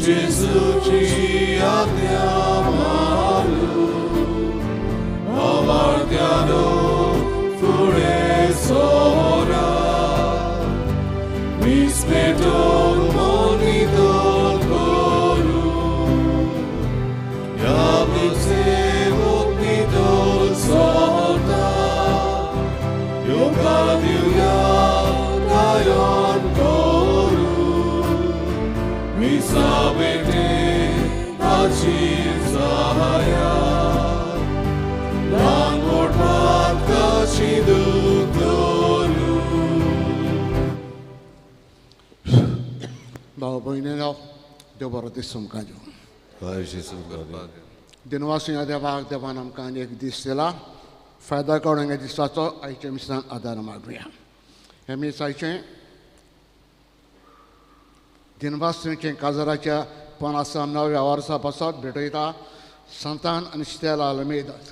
जेजूची आज्ञा मानून भावार्थ्यानो फुडें सरात मीस पेटोवन मन नितळ करून ह्या मिसेवक नितळ सोता योगा दिवया गायन करून मिसा भेटे ताची सहाया ल्हान व्हड पातकाची दूख धरून. भाव भयणीनो, देव बरो दीस तुमकां दिवं. दिनवास देवाक, देवान आमकां आनी एक दीस दिला. फायदा काडून ह्या दिसाचो आयच्या मिसान आदार मागुया. हें मीस आयचें दिनवासचें काजाराच्या 59व्या वर्सा पासत भेटयता सांतान आनी स्टेला आलमेदास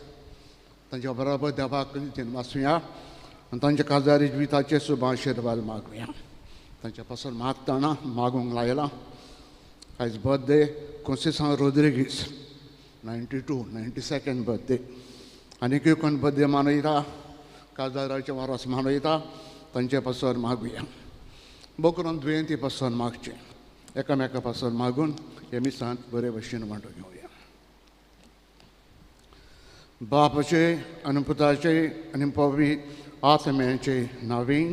तांच्या बरोबर देवाक दिनवासुया आनी तांच्या काजारी जिविताचेर सुद्दां आशिर्वाद मागुया. तांच्या पासून मागतना मागूंक लायलां. आयज बर्थडे कोन्सेसांव रोद्रिगीस 92 92nd birthday. आनीकूय कोण बर्थडे मनयता, काजाराचें वर्स मनयता, तांचे पासून मागुया. बोकरून दुयेंती पासून मागचें, एकामेका पासून मागून हे मिसांत बरे भशेन वांटो घेवया. बापाचे आनी पुताचे आनी पवित्र आत्म्याचे नावीन.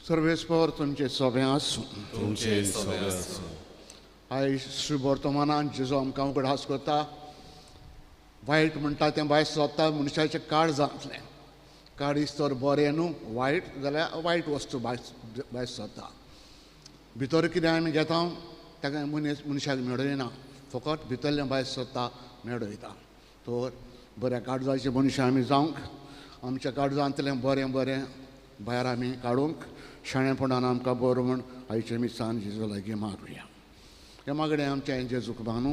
सर्वेस्पर तुमचे सगळें आसूं. तुमचे सगळें आसूं. आयज श्री वर्तमानान जेजो आमकां उगडास करता, वायट म्हणटा तें भायर सोदता मनशाचें काळजांतलें. काळीज तर बरें न्हू, वायट जाल्यार वायट वस्तू भायर सोदता. भितर कितें आमी घेता ताका मनीस मनशाक मेळयना, फकत भितरलें भायर सोदता मेळयता. तर बऱ्या काळजाचे मनशां आमी जावंक, आमच्या काळजांतलें बरें बरें भायर आमी काडूंक शाणेपणान आमकां बरो म्हूण आयचे मिसान जेजू लागीं मागुया. हे मागणें आमच्या जेजूक बांदू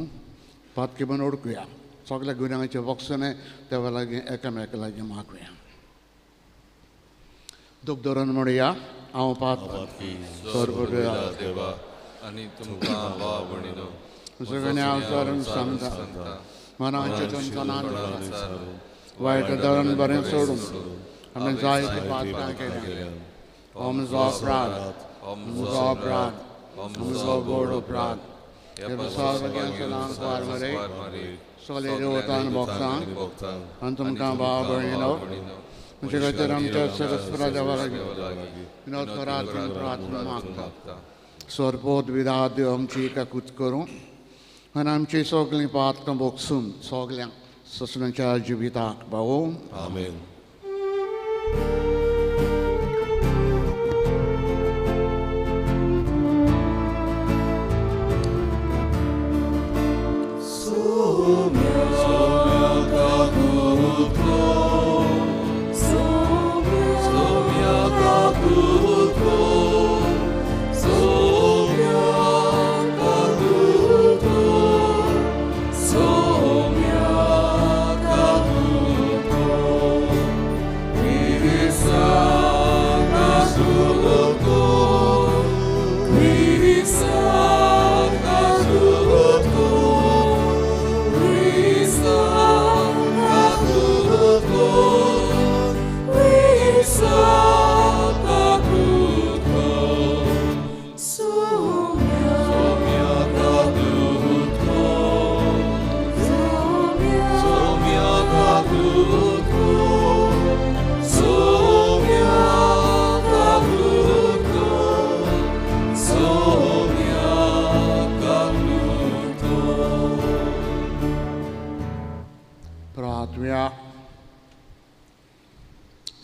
पातकी बन ओडकुया. सगल्या गुन्यांवाचे बक्षणें देवा लागीं एकामेका लागीं मागुया. दूख धरून म्हणुया, हांव पातकी देवा आनी तुमकां भाव भयणीनो सगळ्यां हांव सांगता, मनाचें तुमकां वायट धरून बरें सोडून आमी जायते पातकां केल्या. हो म्हजो अपराध, म्हजो अपराध, म्हजो गोड अपराध. हे सगळे देवतान भोगतां आनी तुमकां भाव भयणीनो तुमचे खातीर आमच्या सरस्परा देवा लागीं विनोद करात प्रार्थना मागता. सरपोत विधा देव आमची काकूत करूं आनी आमची सगळीं पातकां भोगसून सगल्यांक ससणाच्या जिविताक भावो. आमेन.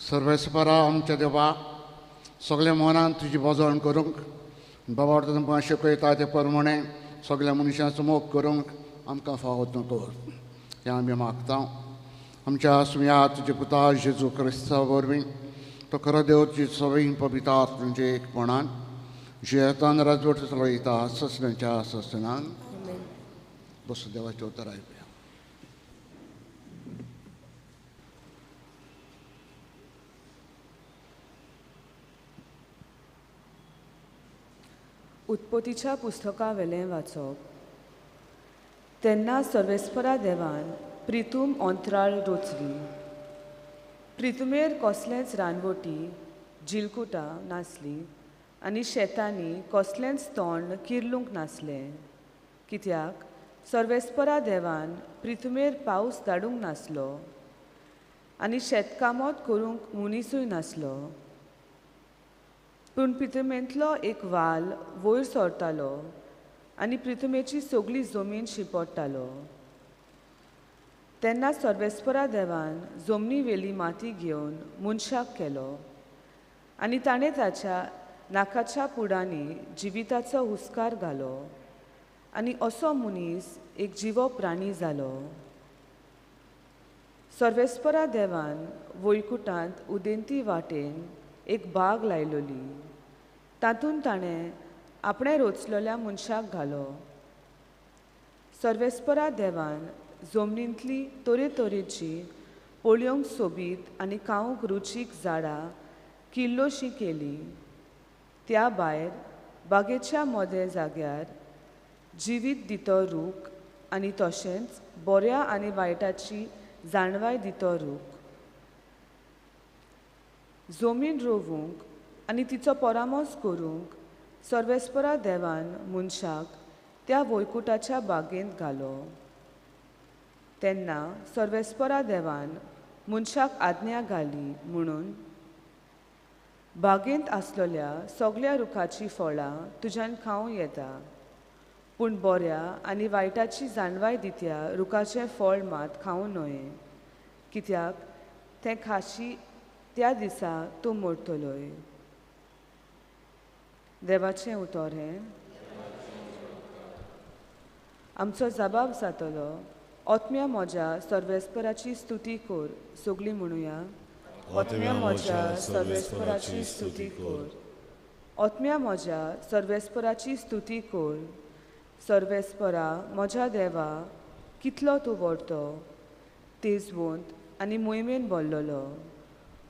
सर्वेस्परा आमच्या देवा, सगल्या मनान तुजी भजन करूंक, बाबा तुमकां शिकयता ते प्रमाणे सगल्या मनशांचो मोग करूंक आमकां फावो तूं कर, हें आमी मागता. आमच्या सुया तुज्या पुता जेजू क्रिस्ता वरवीं तो खरो देव तुजी सगळीं पवित्र तुमचे एकपणान जियेतान राजवट चलयता ससण्याच्या ससनान. बस देवाचें उतर आयकुया. उत्पत्तीच्या पुस्तकावेलें वाचप. तेन्ना सर्वेस्परा देवान प्रितूम अंतराळ रोचली. प्रितुमेर कसलेंच रानवटी जिलकुटां नासली आनी शेतांनी कसलेंच तोंड किर्लूंक नासलें, कित्याक सर्वेस्परा देवान प्रितुमेर पावस धाडूंक नासलो आनी शेतकामत करूंक मनीसूय नासलो. पूण प्रितुमेंतलो एक वाल वयर सरतालो आनी प्रितुमेची सगळी जमीन शिंपडटालो. तेन्ना सर्वेस्परा देवान जमनी वेली माती घेवन मनशाक केलो आनी ताणें ताच्या नाकाच्या पुडांनी जिविताचो हुस्कार घालो आनी असो मनीस एक जिवो प्राणी जालो. सर्वेस्परा देवान वैकुटांत उदेंती वाटेन एक बाग लायलोली. तातूंत ताणें आपणें रोचलेल्या मनशाक घालो. सर्वेस्परा देवान जमनींतली तरेतरेची पळोवंक सोबीत आनी खावंक रुचीक झाडां किल्लोशी केली. त्या भायर बागेच्या मदें जाग्यार जिवीत दितो रूख आनी तशेंच बऱ्या आनी वायटाची जाणवाय दितो रूख. जमीन रोवूंक आनी तिचो परामर्श करूंक सर्वेस्परा देवान मनशाक त्या वैकुटाच्या बागेंत घालो. तेन्ना सर्वेस्परा देवान मनशाक आज्ञा घाली म्हणून, बागेंत आसलेल्या सगळ्या रुखाचीं फळां तुज्यान खावं येता, पूण बऱ्या आनी वायटाची जाणवाय दित्या रुखाचें फळ मात खावं न्हय, कित्याक तें खाशी त्या दिसा तूं मोडटलोय. देवाचें उतर हें. आमचो जबाब जातलो, आत्म्या म्हज्या सर्वेस्पराची स्तुती कर. सगळीं म्हणुया, आत्म्या म्हज्या सर्वेस्पराची स्तुती कर. आत्म्या म्हज्या सर्वेस्पराची स्तुती कर. सर्वेस्परा म्हज्या देवा, कितलो तूं व्हडतो, तेजवंत आनी मोहिमेन भरलेलो,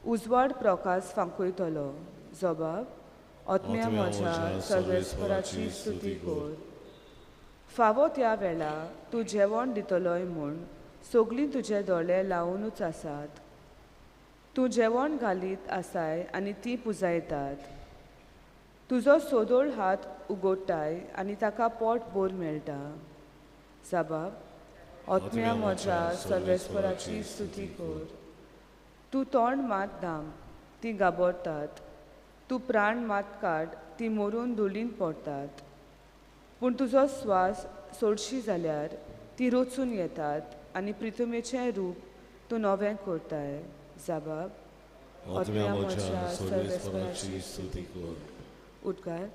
उजवाड प्रकाश फांकयतलो. जबाब, आत्म्या म्हज्या सर्वेस्पराची स्तुती कर. फावो त्या वेळा तूं जेवण दितलोय म्हूण सगळीं तुजे दोळे लावुनूच आसात. तूं जेवण घालीत आसाय आनी तीं पुजायतात. तुजो सोदोळ हात उगडटाय आनी ताका पोट भर मेळटा. जबाब, आत्म्या म्हज्या सर्वेस्पराची स्तुती कर. तूं तोंड मात दाम, तीं गाबरतात. तूं प्राण मात काड, तीं मरून धुळीन पडटात. पूण तुजो स्वास सोडशी जाल्यार ती रोचून येतात आनी प्रितुमेचें रूप तूं नवें करताय. जबाब, आत्म्या म्हज्या सर्वेस्पराची स्तुती कर. उदकार.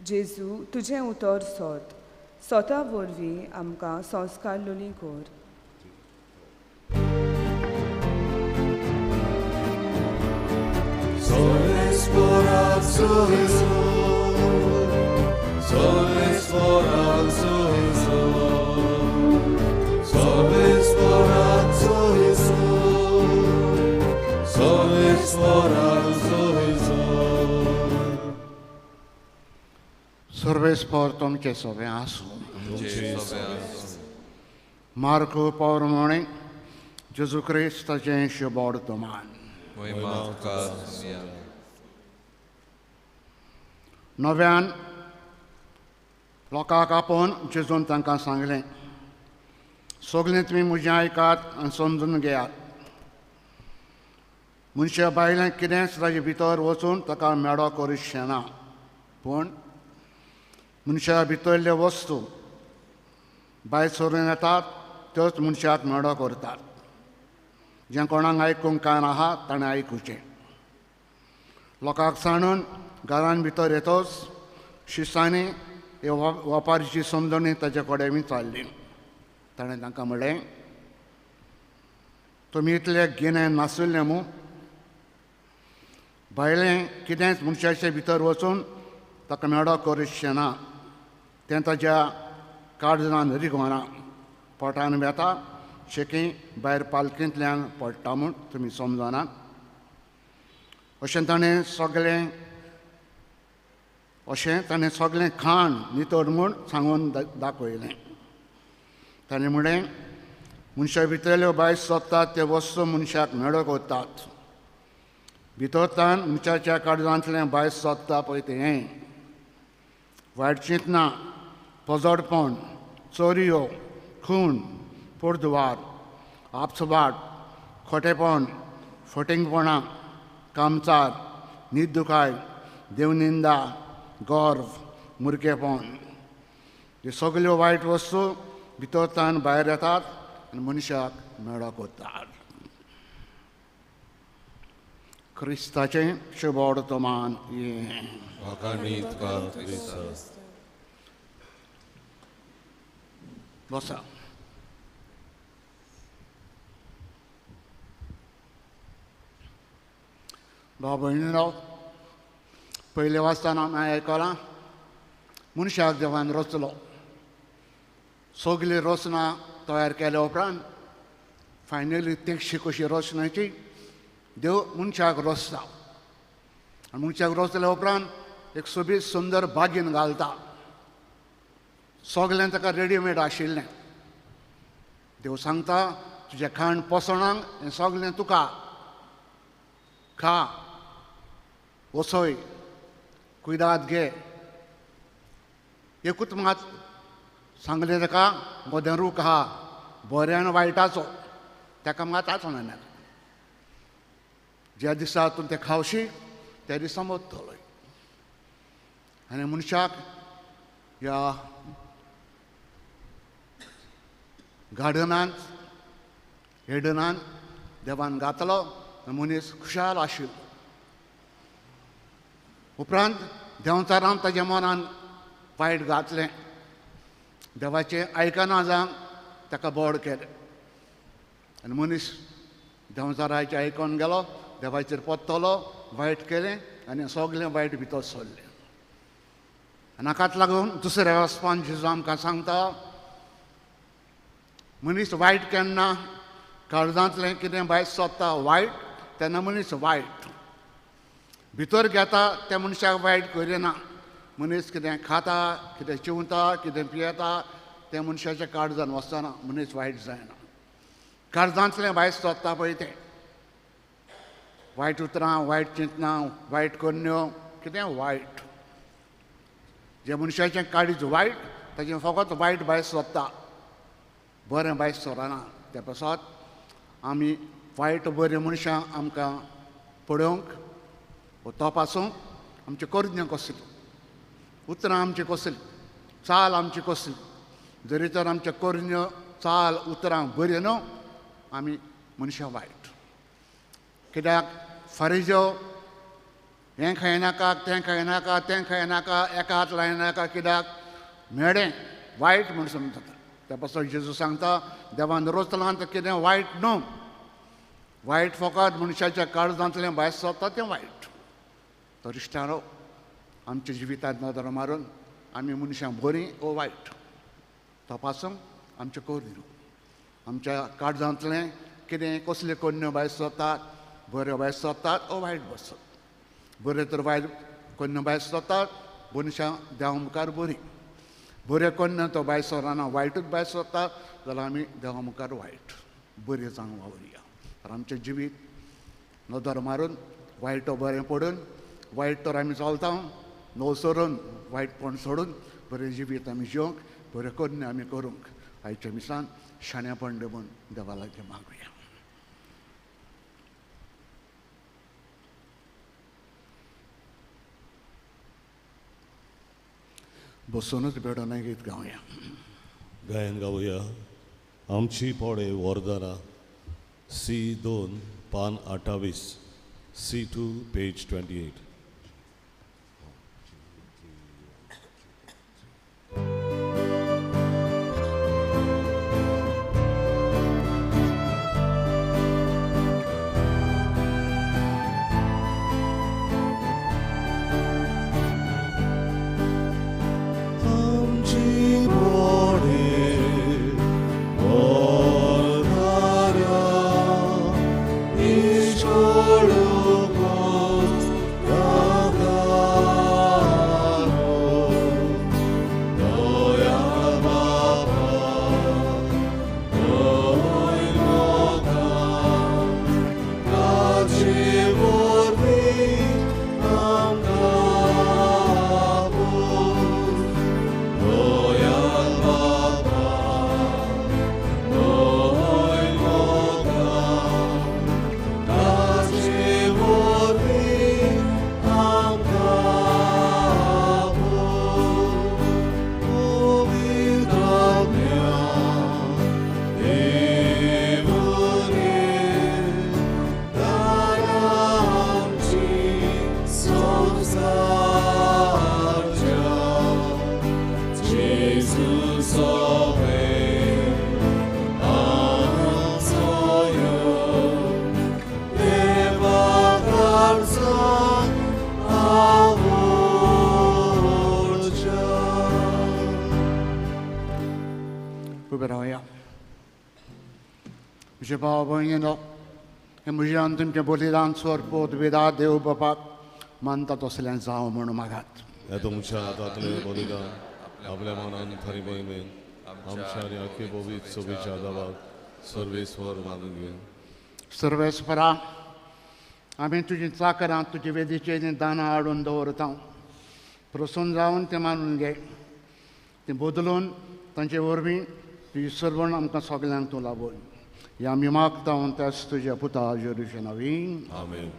जेजू, तुजें उतर सोद, स्वता वरवीं आमकां संस्कार लोली कर. सर्वेस्पर तुमचे सोबे आसूं. मार्को पौरमणे जेजू क्रिस्ताचें शुभवर्तमान. नव्यान लोकांक आपोवन जेजून तांकां सांगलें, सगळीं तुमी म्हजें आयकात आनी समजून घेयात. मनशा बायलें कितेंच ताजे भितर वचून ताका मेडो करूंक ना, पूण मनशा भितरल्यो वस्तू भायर सरून येतात त्योच मनशाक मेडो करतात. जें कोणाक आयकूंक कांय आहा ताणें आयकुचें. लोकांक सांडून घरान भितर येतोच शिसांनी हे वपारीची समजणी ताचे कडेन विचारली. ताणें तांकां म्हणलें, तुमी इतले गिन्यान नाशिल्लें मू? भायलें कितेंच मनशाचे भितर वचून ताका मेळो करूचें ना, तें ताज्या काळजान रिगोना, पोटान वेता, शेकी भायर पालखेंतल्यान पडटा म्हूण तुमी समजना. अशें ताणें सगळें खाण नितळ म्हूण सांगून दाखयलें. ताणें म्हणलें, मनशा भितरल्यो बायल सोदतात ते वस्तू मनशाक मेळो करतात, भितरतान मनशाच्या काळजांतलें बायल सोदता पळय तें हें वायट चिंतना, पजडपण, चोरयो, खून, पोरद्वार, आपसवाट, खोटेपण, फटिंगपणां, कामचार, न्हीद दुखाय, देवनिंदा, गर्व, मुरकेपण. ह्यो सगल्यो वायट वस्तू भितरतान भायर येतात आनी मनशाक मेळो करतात. क्रिस्ताचें शुभवर्तमान हें. बसा. भाव भयणीनो, पयलें वाचतना हांवें आयकलां, मनशाक देवान रचलो. सगली रचना तयार केल्या उपरांत फायनली तेगशी कशी रचण्याची देव मनशाक रचता आनी मनशाक रचल्या उपरांत एक सोबीत सुंदर बागीन घालता. सगळें ताका रेडीमेड आशिल्लें. देव सांगता, तुजें खाण पोसणांक हें सगळें तुका, खा, वसय, कुयदाद घे. एकूच मात सांगलें ताका, मदें रूख आहा बऱ्या आनी वायटाचो, ताका मात आसना. ज्या दिसा तूं तें खावशी त्या दिसा मरतलो. आनी मनशाक ह्या गार्डनांत एडनांत देवान घातलो आनी मनीस खुशाल आशिल्लो. उपरांत देंवचारान ताज्या मनान वायट घातलें, देवाचें आयकना जावन ताका बोड केलें आनी मनीस देंवचाराचें आयकून गेलो, देवाचेर परतलो, वायट केलें आनी सगळें वायट भितर सरलें. आनी हाकाच लागून दुसऱ्या वचपान जेजू आमकां सांगता, मनीस वायट केन्ना काळजांतलें कितें भायर सोदता वायट, तेन्ना मनीस वायट भितर घेता, त्या मनशाक वायट करिना. मनीस कितें खाता, कितें चिंवता, कितें पियेता, तें मनशाच्या काळजान वचना, मनीस वायट जायना. काळजांतलें भायर सोदता पळय तें वायट उतरां, वायट चिंतनां, वायट करण्यो, कितें वायट. जे मनशाचें काळीज वायट ताजें फकत वायट भायर सोदता, बरें भायर सोदना. त्या पासत आमी वायट बरीं मनशां आमकां पळोवंक वो तपासूंक आमचें करण्यो कसली, उतरां आमची कसली, चाल आमची कसली. जरी तर आमच्यो करण्यो, चाल, उतरां बरीं न्हू, आमी मनशां वायट. कित्याक फारिजो हें खायनाका, तें खायनाका, तें खायनाका, एका हात लायनाका, कित्याक मेळें वायट म्हूण समजता. त्या पासून जेजू सांगता, देवान रचलां तें कितें वायट न्हू, वायट फकत मनशाच्या काळजांतलें भायर सोदता तें वायट. तर इश्टांनो, आमच्या जिवितांत नदर मारून आमी मनशां बरीं ओ वायट तपासूंक आमचें करण्यो, आमच्या काळजांतलें कितें कसल्यो करण्यो भायर सोदतात, बऱ्यो भायर सोदतात ओ वायट बसत. बऱ्यो तर वायट करण्यो भायर सोदतात, मनशां देवा मुखार बरीं, बऱ्यो करण्यो तो भायर सोदना, वायटूच भायर सोदतात, जाल्यार आमी देवा मुखार वायट बऱ्यो जावंक वावुरया. तर आमचें जिवीत नदर मारून वायटो बरें पडून, वायट तर आमी चलता नो सोडून, वायटपण सोडून बरें जिवीत आमी जिवंक, बरें करण्यो आमी करूंक आयच्या मिसान शाणेपण देवून देवा लागीं मागुया. बसूनच बेडोना गीत गावया. गायन गावया आमची पोडे वरदाना, सी 2 पान 28, C2 page 28. म्हजे भाव भयणीनो, हें म्हज्यान तुमचें बलिदान सोरपोत वेदा देव बापाक मानता तसलें जावं म्हूण मागात. ह्या तुमच्या हातांतलें बलिदान आपल्या मनान थरी मोहिमेन आमच्या आनी आख्खे पवित्र सभेच्या देवाक सर्वेस्वर मानून घेवन. सर्वेस्परा, आमी तुजी चाकरां तुजे वेदीचेर दानां हाडून दवरता. प्रसन्न जावन तें मानून घे. तें बदलून तांचे वरवीं तुजी सर्वण आमकां सगल्यांक तूं लाबय. ह्या आमी मागता त्याच तुज्या पुता जेरुशा नवीन. आमेन.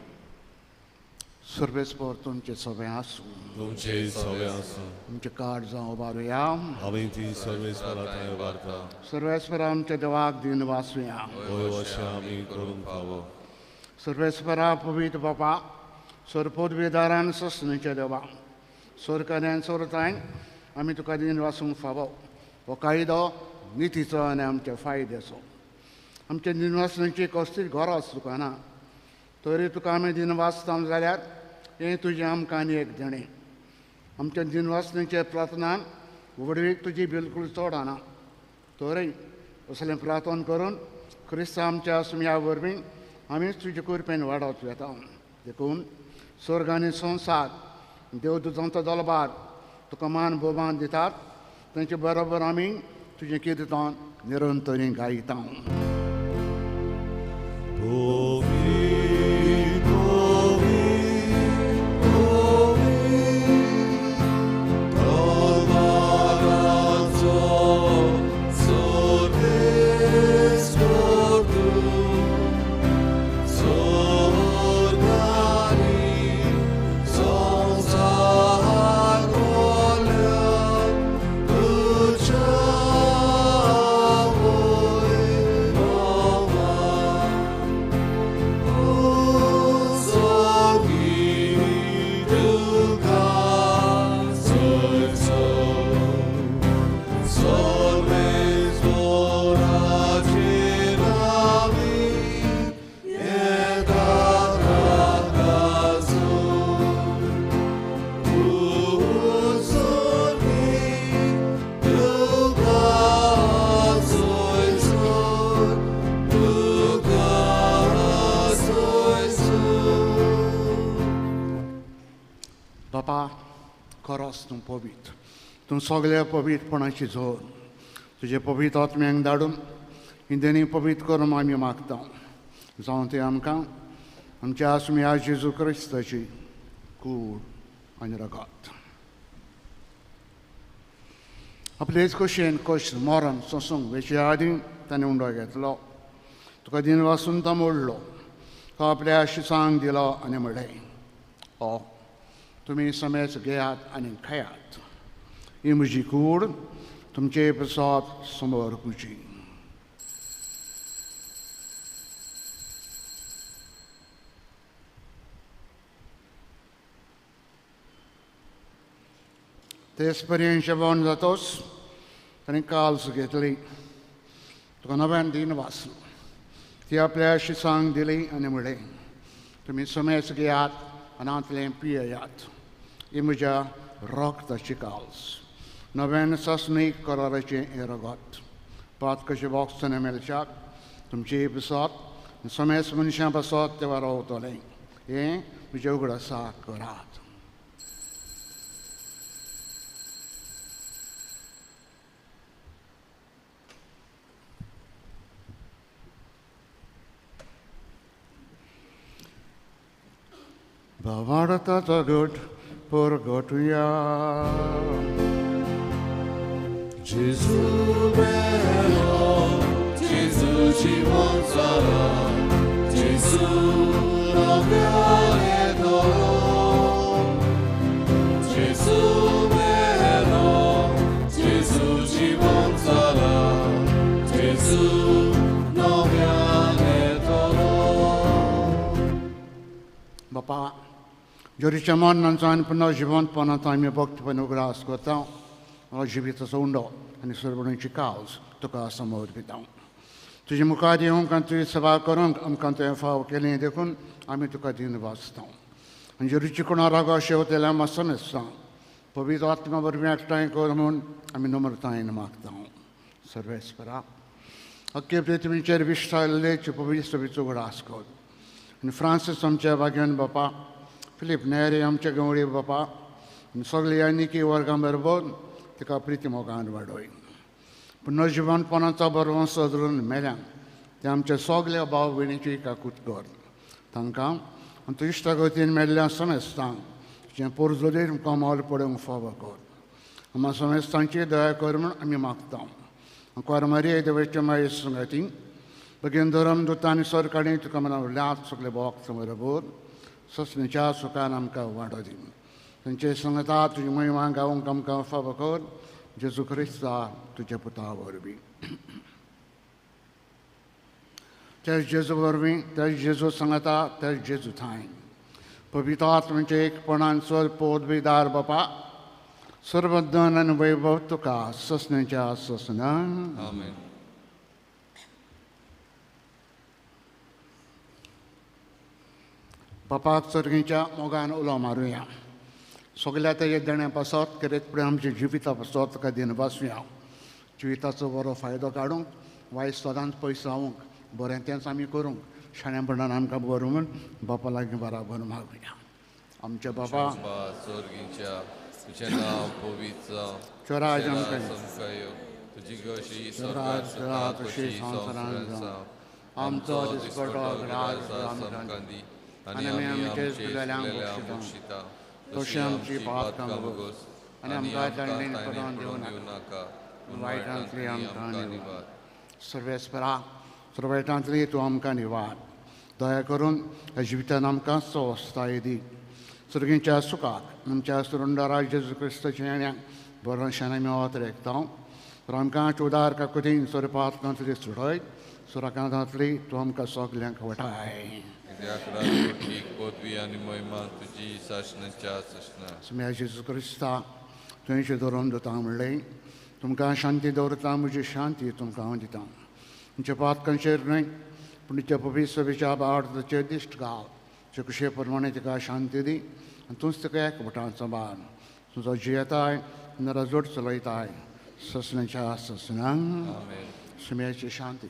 सर्वेस्पर तुमचें सगळें आसूं. तुमचें सगळें आसूं. तुमचें कार्ड जावं उबारुया. आमी ती सर्वेस्परा थंय उबारता. सर्वेस्परा आमच्या देवाक दिन वाचुया. हय, अशें आमी करूंक फावो. सर्वेस्परा पवित्र बापा, सरपोदवेदारान ससनेच्या देवा, सरकारान सोरतायन आमी तुका दिन वाचूंक फावो. हो कायदो नितीचो आनी आमच्या फायद्याचो. आमच्या दिनवासनाची कसलीच गरज तुका ना, तरी तुका आमी दिन वाचता जाल्यार हें तुजें आमकां आनी एक देणें. आमच्या दिनवासनेच्या प्रार्थनान व्हडवीक तुजी बिलकूल चड ना, तरी असलें प्रार्थना करून क्रिस्तांव आमच्या सुम्या वरवीं आमीच तुजे कृपेन वाडत वेता. देखून स्वर्ग आनी संवसार देवदूतांचो दलबार तुका मान भोवमान दितात. तांचे बरोबर आमी तुजें किर्तन निरंतरी गायता. खरोच तूं पवित्र, तूं सगल्या पवित्रपणाची जोर. तुजे पवित्र आत्म्यांक धाडून हिंदेनी पवित्र करून आमी मागता. जावं तें आमकां आमच्या आसम्या जेजू क्रिस्ताची कूड आनी रगत. आपलेच कशेन कश्ट मरण सोंसूंक वेचे आदीं ताणें उंडो घेतलो. तुका दिन वासून तो मोडलो. तो आपल्या शिसांक दिलो आनी म्हणलें, ओ तुमी समेज घेयात आनी खायात. ही म्हजी कूड तुमचे प्रसाद समोर पुजी. तेच पर्यंत जेवण जातोच ताणें काल्स घेतली. तुका नव्यान दिन वाचलो. ती आपल्या शिसांक दिली आनी म्हणलें, तुमी समेज घेयात आनी हांतलें पियेयात. ही म्हज्या रगताची काल्स, नव्यान सासणीक कराराचें हें रगत. पात कशें बॉक्सने मेळच्याक तुमचे पासत समेज मनशां पासत तें रावतलें. हें म्हजें उगडासा करात. भावार्थाचो घट परगटुया. जेजू मेलो, जेजू जिवन जाला, जेजू नव्यान येतलो. जेजू मेलो, जेजू जिवन जाला, जेजू नव्यान येतलो. बापा, जोरीच्या मरणाचो आनी पुनः जिवंतपणाचो आमी भक्तपण उगडास करता. जिविताचो उंडो आनी सर्वणीची कावज तुका समर्पिता. तुजे मुखार येवंक आनी तुजी सेवा करूंक आमकां तुवें फाव केली देखून आमी तुका दिन वाचता. आनी जेरुची कोणा रागो शेवतेल्या मातसो मेजता. पवित्र आत्मा वरवीं एकठांय कर म्हूण आमी नम्रतायेन मागता. सर्वेस्परा, अख्खे पृथ्वीचेर विश्वासले पवित्र उगडास कर. आनी फ्रांसीस आमच्या भाग्यान बापा, फिलीप नेरे आमच्या गवळी बापा, आनी सगळे निकी वर्गां बरोबर तिका प्रिती मोगान वाडय. पुनर्जिवनपणाचो बरवंस धरून मेल्या ते आमच्या सगल्या भाव भयणीची काकूत कर. तांकां आनी तूं इश्टागतीन मेल्ल्या समेस्तांक जें पोरजोरीर कमाल पडूंक फावो कर. आमकां समेस्तांची दया कर म्हूण आमी मागता. कुंवार देवाचे माये संगाती भगीन धरम दुता आनी सरकाणी तुका मना सगळे भक्त बरोबर ससनेच्या सुखान आमकां वाडो दी. तांचे संगता तुजी महिमा गावंक आमकां फावो कर. जेजू क्रिस्ता तुज्या पुता वरवीं. त्याच जेजू वरवीं, त्याच जेजू सांगता, त्याच जेजू थांय पवित्र आत्म्याचे एकपणान चल पदवीदार बापा, सर्वधन आनी वैभव तुका ससनेच्या ससना. आमेन. बापाक चरगीच्या मोगान उलो मारुया. सगल्या तेजे देण्या पासत करीत फुडें आमच्या जिविता पासत तुका दिन बसुया. जिविताचो बरो फायदो काडूंक, वायट सदांच पयस रावूंक, बरें तेंच आमी करूंक शाणेपणान आमकां बरोवन म्हूण बापा लागीं बराबर मागुया. आमच्या बाबा स्वर्गीच्या तुझें नांव पवित्र जावं, तुजें राज आमकां येवं, तुजी कशी स्वर्गांत तशी संवसारांत जावं. आमचो दिसपटो ग्रास आमकां दी आनी आमी आमचे चुकलेल्यांक बक्षिता तशी आमची पातकां भोगोस आनी आमकां ताणें पडोवन दिवं नाका, पूण वायटांतली आमकां निवार. सर्वेस्परा, सर्वायटांतली तूं आमकां निवार. दया करून ह्या जिवितान आमकां स्वस्थताय दी. सर्गीच्या सुखाक आमच्या सुरुंडारा जेजू क्रिस्ताच्या येण्याक बरोशान आमी वत रेखता. तर आमकां उदार काकुतीन सोरपातकांतली सुडय, सुराकांतांतली तूं आमकां सगल्यांक वठाय. पदवी आनी महिमा तुजी सासणाच्या सासणा. सुम्या जेजू क्रिस्ता तुवें धरून दिता म्हणलें, तुमकां शांती दवरता, म्हजी शांती तुमकां हांव दिता. तुमच्या पातकांचेर न्हय पूण तुज्या पवित्र बाळाचेर दिश्ट घाल. तुजे कुशे प्रमाणे तिका शांती दी आनी तूंच तिका एकवटान सांबाळ. तुजो जियेताय नराजोड चलयताय ससण्याच्या ससणां. सुम्याची शांती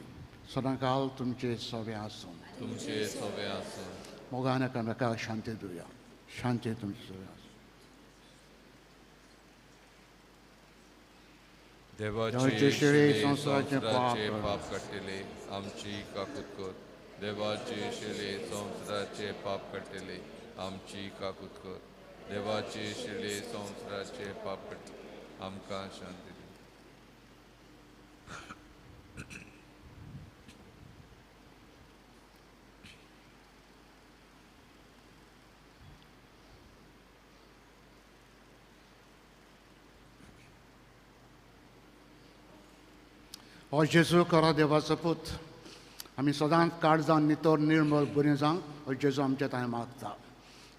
सदांकाल तुमचे सवे आसूं. तुमचे सवे आसूं. मोगान एकामेकाक शांती दिवया. शांती तुमचे सवे आसूं. देवाचे शिळे संवसाराचे पाप काडटले आमची काकूत कर. देवाचे शिळे संवसाराचे पाप काडटले आमची काकूत कर. देवाचे शिळे संवसाराचे पाप काडटले आमकां शांती दी. हो जेजू खरो देवाचो पूत, आमी सदांच काळजान नितळ निर्मळ बरीं जावंक हो जेजू आमच्या थंय मागता.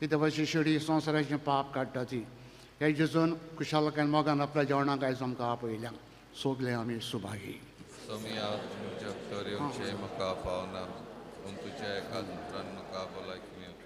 ही देवाची शिडी संवसाराचें पाप काडटा ती ह्या जेजून खुशालकायन मोगान आपल्या जेवणाक आयज आमकां आपयल्या. सगले आमी सुभागी. म्हाका पावना पूण तुज्या एका उतरान म्हाका भलायकी मेळटली.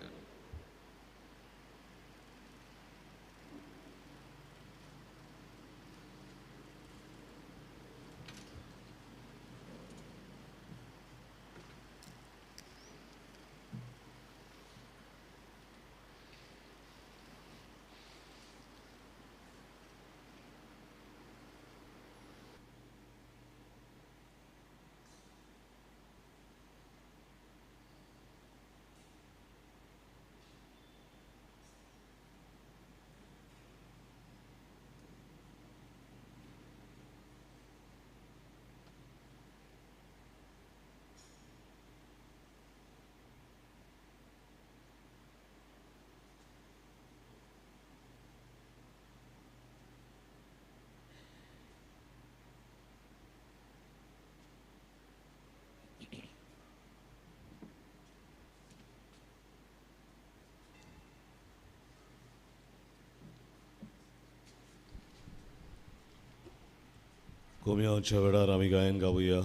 कोम्यांच्या वेळार आमी गायन गावया.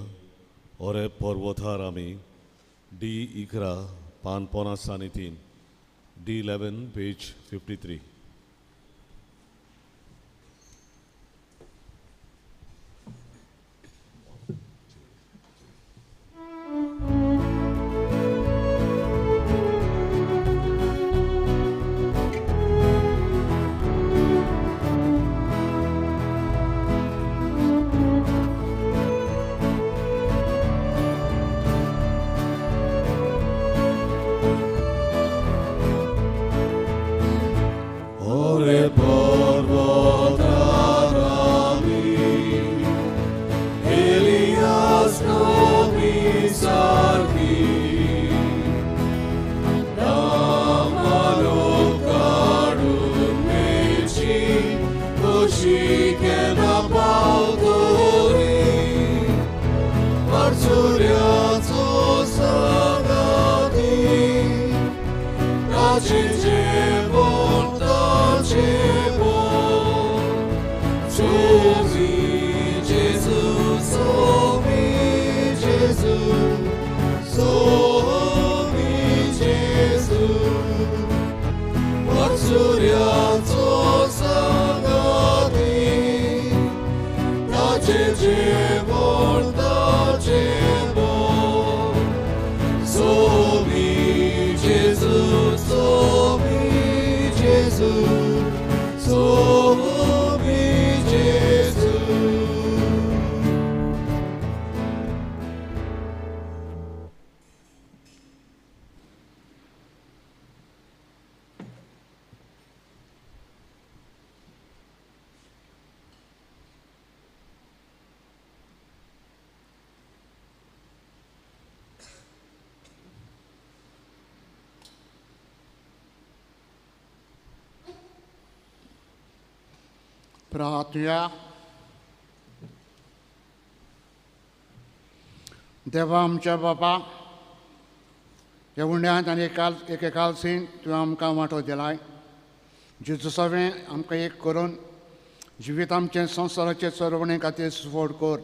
ओरे पर्वतार आमी डी 11 पान 53, डी 11 पेज 53. सोबी जेजू. प्रार्थुया. देवा आमच्या बापा, ह्या उंड्यांत आनी एके कालसीन तुवें आमकां वांटो दिलाय. जेजूसवें आमकां एक करून जिवीत आमचें संवसाराचे चरवणे खातीर सुफोड कर.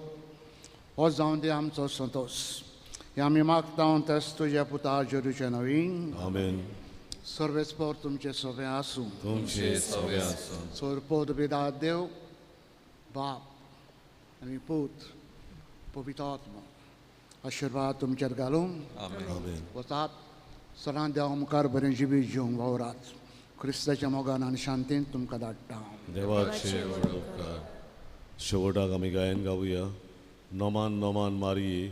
हो जावन दी आमचो संतोश. हे आमी मागता तेच तुज्या पुता जेरूचे नवीन. आमेन. सर्वेस्पर तुमचे सोबे आसूं. तुमचे सोबे आसूं. सोरपोत बिदा देव बाप आनी पूत पवित्र आत्मा आशिर्वाद तुमचेर घालूं. आमेन. वतात सदां देवा मुखार बरें जिवीत जिवंक वावरात. क्रिस्ताच्या मोगान आनी शांतीन तुमकां धाडटा. देवाचे व्हड उपकार. शेवटाक आमी गायन गावया. Noman Noman मारिये,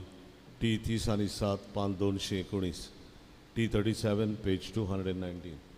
T 37 5 219, T 37 page 219.